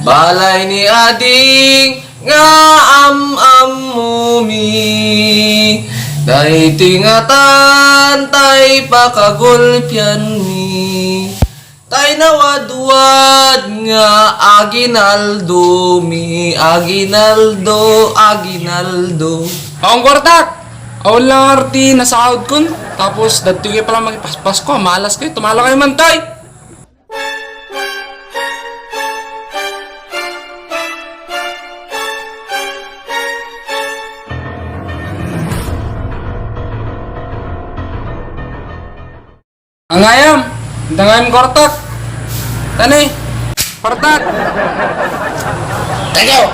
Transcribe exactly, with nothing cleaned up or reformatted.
Balay ni ading nga am-ammomi, daytoy ngatan tay pakagulpianmi. Tay nawadwad nga aginaldomi, aginaldo, aginaldo. Awan kwartak! Awan lang arti nasaod kun. Tapos, dadtoy kayo pala makipaspasko. Malas kayo. Tumala kayo man, tay! Angayam! Dangayam kwartak! Tani! Kwartak! Thank you!